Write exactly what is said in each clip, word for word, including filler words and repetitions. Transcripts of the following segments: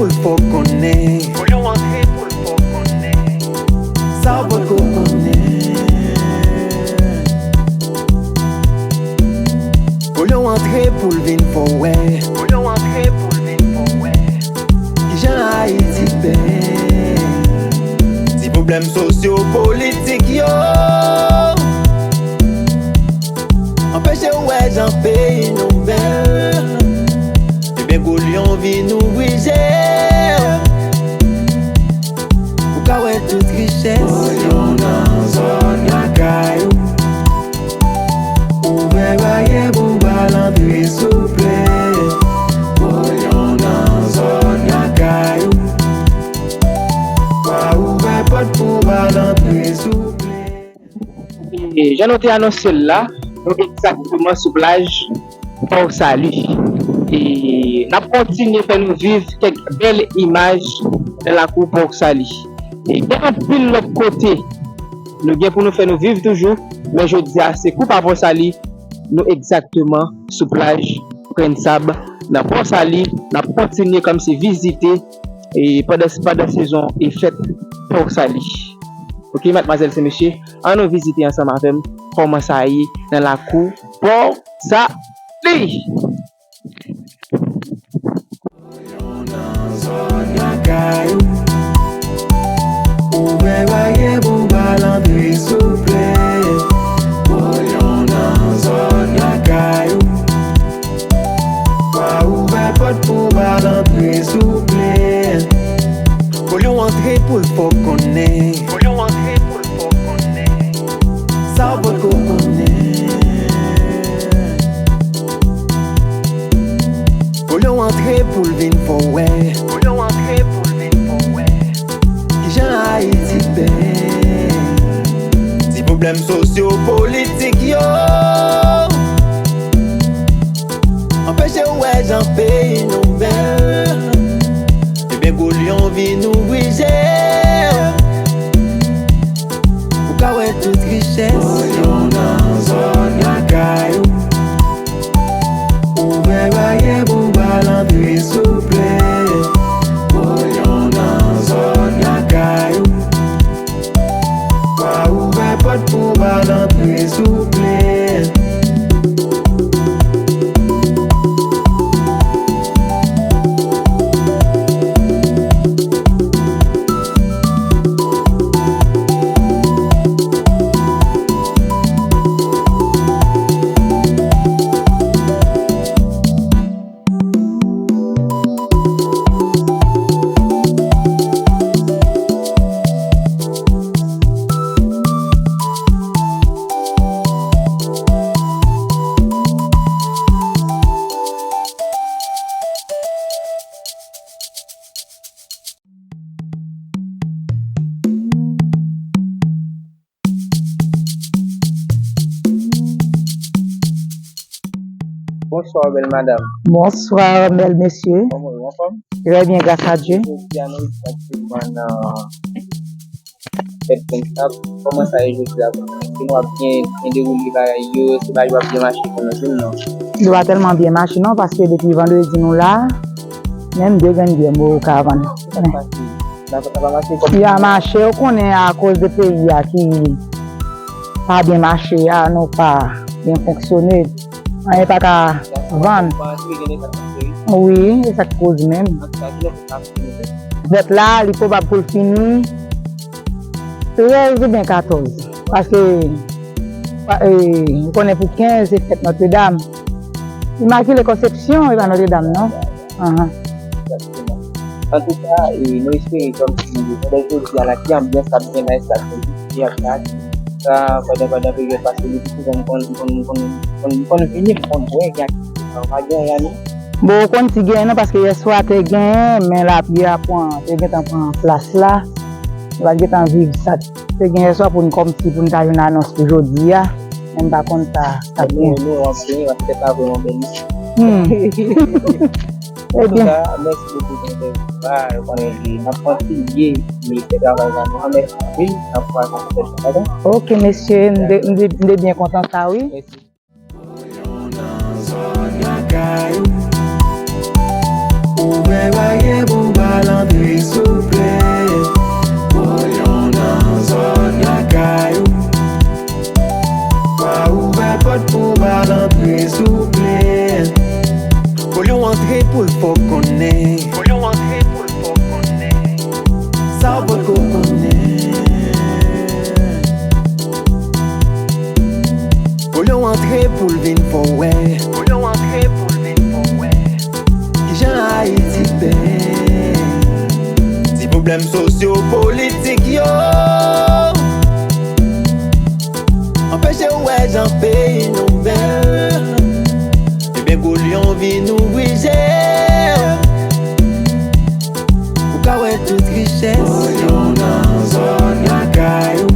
Pou l fè w konnen. Pou l antre pou l fè w konnen. Sa w potko konnen. Pou l antre pou l vin fè w wè. Pou l antre pou l vin fè w wè. Kijan Ayiti bèl. Ti pwoblèm sosyopolitik yo anpeche w wè jan peyi nou bèl. Ebyen, gwo lyon vin ouvri je w. Ou ka wè tout richès. Gwo lyon nan zòn lakay ou. Ouvè baryè pou w al antre souple. Gwo lyon nan zòn lakay ou. Wa ouvè pòt pou w al antre souple. E jan nou te anonse l la, nou egzakteman sou plaj Pò Sali. E n ap kontinye fè nou viv kèk bèl imaj nan lakou Pò Sali. E gen anpil lòt kote nou gen pou nou fè nou viv toujou, men jodi a se kou pa Pò Sali, nou egzakteman sou plaj Grenn Sab nan Pò Sali. N ap kontinye kòmsi vizite e pandan, pandan sezon e fèt Pò Sali. Oke, madmwazèl se mesye, ann nou vizite ansanm avè m kòman sa ye nan lakou Pò Sali. Nan zòn lakay ou. Ouvè baryè pou w al antre souple. Gwo lyon nan zòn lakay ou. Wa ouvè pòt pou w al antre souple. Gwo lyon antre pou l fè w konnen. Gwo lyon antre pou l fè w konnen. Sa w potko konnen. Gwo lyon antre pou l vin fè w wè. Gwo lyon antre pou l vin fè w wè. Kijan Ayiti bèl. Ti pwoblèm sosyopolitik yo anpeche w wè jan peyi nou bèl. Ebyen, gwo lyon vin ouvri je w. Ou ka wè tout richès. Gwo lyon nan zòn lakay ou. Ouvè baryè pou w al antre souple. Gwo lyon nan zòn lakay ou. Wa ouvè pòt pou w al antre souple. Bonswa, bèl madanm. Bonswa, bèl mesye. Kòman w ye, anfòm? Très bien, grâce à Dieu. Jodi a nou egzakteman nan fèt Grenn Sab. Kòman sa ye jodi a? Èske nou ap byen, byen dewoule bagay yo? Èske bagay yo ap byen mache pou nou jodi a? Yo pa tèlman byen mache non, paske depi vandredi nou la, menm de grenn byè m poko ka vann. Sa pa mache. Sa pa mache kòm... Li pa mache, ou konnen, akoz de peyi a ki pa byen mache a, nou pa byen fonksyone. Anyen pa ka vann. Wi, e sa k koz menm. Fèt la, li pwobab pou l fini trèz oubyen katòz. Paske, e, ou konnen pou kenz, se fèt Nòtredam. Imakile Konsepsyon, e pa Nòtredam, non. Ahan. Egzakteman. Antouka, e, nou espere kòmsi pandan jodi a la, ki anbyans ap gen nan estad Meziteyè a, sa, pandan, pandan peryòd pase, li pi souvan m konn, m konn, m konn, m konn, m konn vini, m konn wè gen aktivite sa yo. Pa gen anyen, non? Bon, ou konn ti gen, non, paske yèswa te gen, men lapli a pran, te gentan pran plas la. Nou pa t gentan viv sa k te gen yèswa pou n kòmsi, pou n ta jwenn anons pou jodi a. Men m pa konn sa k ap gen. Nou, nou, nou, se pa vrèman bèl. Hmm. Ebyen. Antouka, mèsi bokou pou entèvyou a. Ou konnen, n ap kontinye, men fè travay la nou. Mèsi anpil, n ap pral kontinye travay la. Oke, mesye, m te, m te, m te byen kontan sa, wi. Mèsi. Ouvè baryè pou w al Antre souple, Kolyon nan zòn lakay ou. Pa ouvè pòt pou bal antre souple. Kolyon antre pou l fè w konnen. Kolyon antre pou l fè w konnen. Sa w potko konnen. Kolyon antre pou l vin fè w wè. Kolyon antre pou l vin fè w wè. Kijan Ayiti bèl? Ti pwoblèm sosyopolitik yo anpeche w wè jan peyi nou bèl. Ebyen, Kolyon vin ouvri je w. Ou ka wè tout richès. Kolyon nan zòn lakay ou.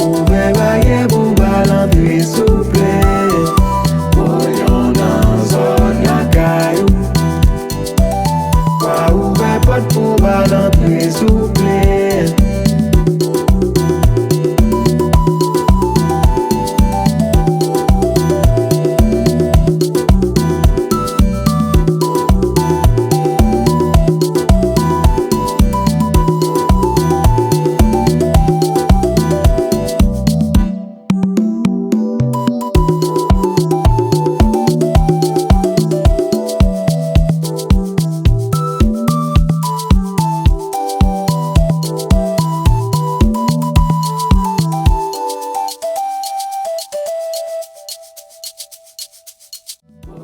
Ouvè baryè pou bal antre souple. Kolyon nan zòn lakay ou. Pa ouvè pòt pou bal antre souple.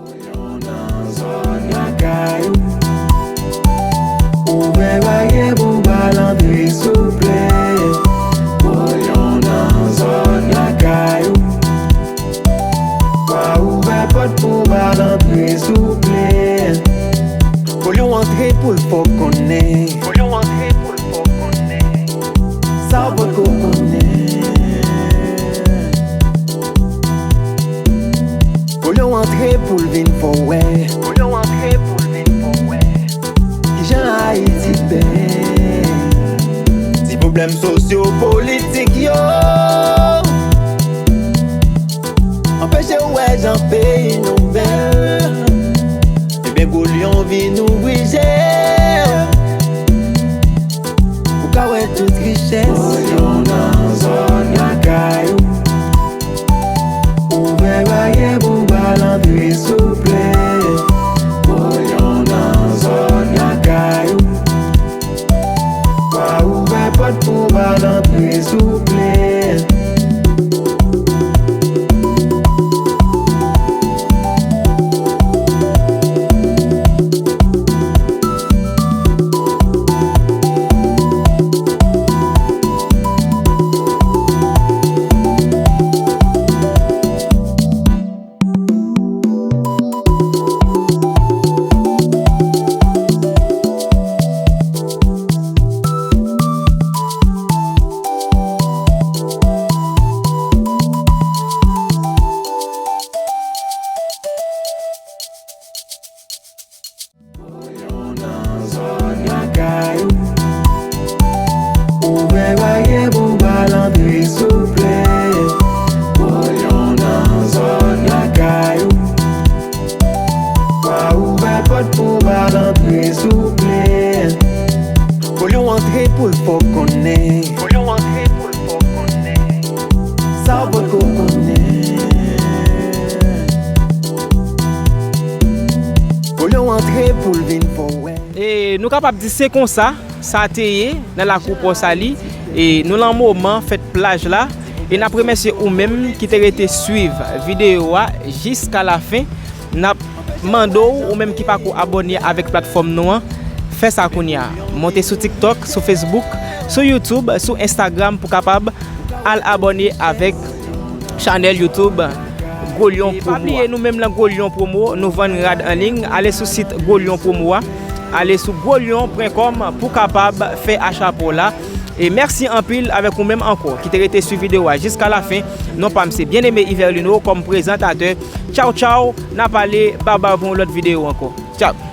Kolyon nan zòn lakay ou. Ouvè baryè pou bal antre souple. Kolyon nan zòn lakay ou. Pa ouvè pòt pou bal antre souple. Kolyon antre pou l fè w konnen. Kolyon antre pou l fè w konnen. Sa w potko konnen. Kolyon antre pou l vin fè w wè. Kolyon antre pou l vin fè w wè. Kijan Ayiti bèl? Ti pwoblèm sosyopolitik yo anpeche w wè jan peyi nou bèl. Ebyen, Kolyon vin ouvri je w. Ou ka wè tout richès. Kolyon nan zòn lakay ou. Ouvè baryè pou bal antre souple. Kolyon nan zòn lakay ou. Pa ouvè pòt pou bal antre souple. Kolyon nan zòn lakay ou. Ouvè baryè pou bal antre souple. Kolyon nan zòn lakay ou. Pa ouvè pòt pou bal antre souple. Kolyon antre pou l fè w konnen. Kolyon antre pou l fè w konnen. Sa w potko konnen. Kolyon antre pou l vin fè w wè. E nou kapab di se konsa sa te ye nan lakou Pò Sali. E nou lan moman fèt plaj la. E n ap remèsye ou menm ki te rete swiv videyo a jiska lafen. N ap mande w, ou menm ki pako abòne avèk platfòm nou an, fè sa kounye a. Monte sou TikTok, sou Facebook, sou YouTube, sou Instagram pou kapab al abòne avèk chanèl YouTube Gwo Lyon Promo. E pa bliye, nou menm lan Gwo Lyon Promo, nou vann rad an liy. Ale sou sit Gwo Lyon Promo a, ale sou gwo lyon pwen kòm pou kapab fè acha pa w la. E mèsi anpil avèk ou menm ankò ki te rete swiv videyo a jiska lafen. Non pa m se Bien-Aimé Yverlino kòm prezantatè. Tchaw, tchaw, n a pale, babay pou yon lòt videyo ankò. Tchaw.